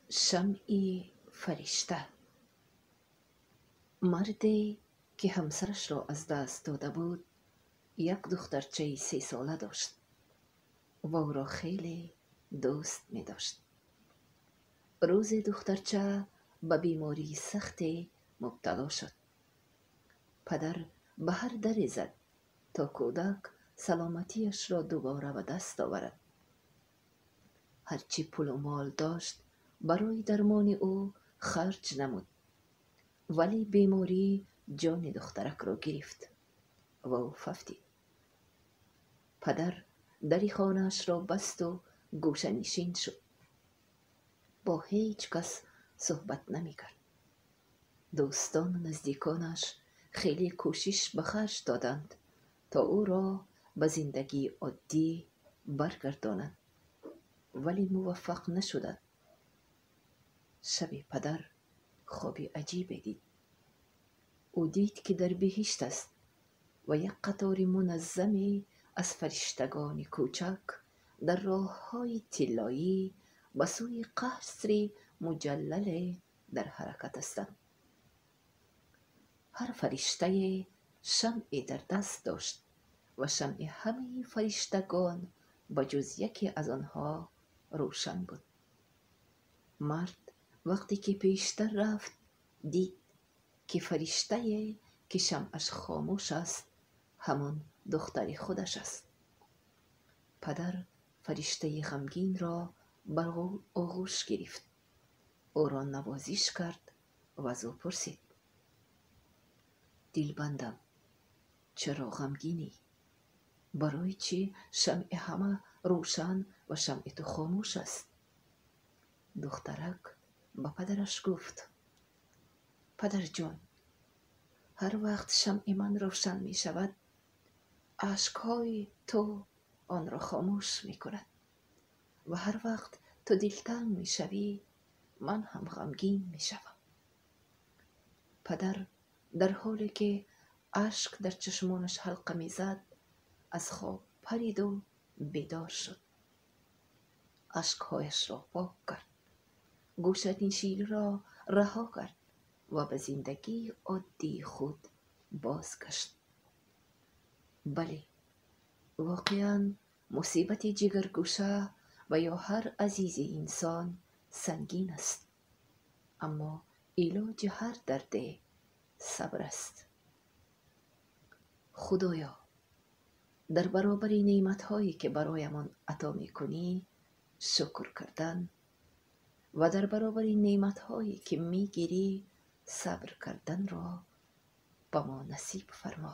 Шамъи фаришта. Марде, ки ҳамсарашро аз даст дода буд, як духтарчаи 3 сола дошт ва ӯро хеле дӯст медошт. Рӯзе духтарча ба бемории сахте мубтало шуд. Падар ба ҳар даре зад, то кӯдак саломатиашро дубора ба даст оварад. Ҳарчи пулу мол дошт, барои дармони ӯ харҷ намуд, вале беморӣ ҷони духтаракро гирифт ва ӯ фавтид. Падар дари хонаашро басту гӯшанишин шуд, бо ҳеҷ кас суҳбат намекард. Дӯстону наздиконаш хеле кӯшиш ба харҷ доданд, то ӯро ба зиндагии оддӣ баргардонанд, вале муваффақ нашуданд. Шабе падар хоби аҷибе дид. Ӯ дид, ки дар биҳишт аст ва як қатори муназзаме аз фариштагони кӯчак дар роҳҳои тиллоӣ ба сӯи қасри муҷаллале дар ҳаракат ҳастанд. Ҳар фариштае шамъе дар даст дошт ва шамъи ҳамаи фариштагон ба ҷуз яке аз онҳо рӯшан буд. Мард вақте ки пештар рафт, дид, ки фариштае, ки шамъаш хомӯш аст, ҳамон духтари худаш аст. Падар фариштаи ғамгинро бар оғӯш гирифт, ӯро навозиш кард ва аз ӯ пурсид: «Дилбандам, чаро ғамгинӣ? Барои чӣ шамъи ҳама рӯшан ва шамъи ту хомӯш аст?» Духтарак ба падараш гуфт: «Падарҷон, ҳар вақт шамъи ман равшан мешавад, ашкҳои ту онро хомӯш мекунад ва ҳар вақт ту дилтанг мешавӣ, ман ҳам ғамгин мешавам». Падар дар ҳоле ки ашк дар чашмонаш ҳалқа мезад, аз хоб париду бедор шуд, ашкҳояшро пок кард, гӯшанишиниро раҳо кард ва ба зиндагии оддии худ бозгашт. Бале, воқеан мусибати ҷигаргӯша ва ё ҳар азизи инсон сангин аст, аммо илоҷи ҳар дарде сабр аст. Худоё, дар баробари неъматҳое, ки бароямон ато мекунӣ, шукр кардан ва дар баробари неъматҳое, ки мегирӣ, сабр карданро ба мо насиб фармо.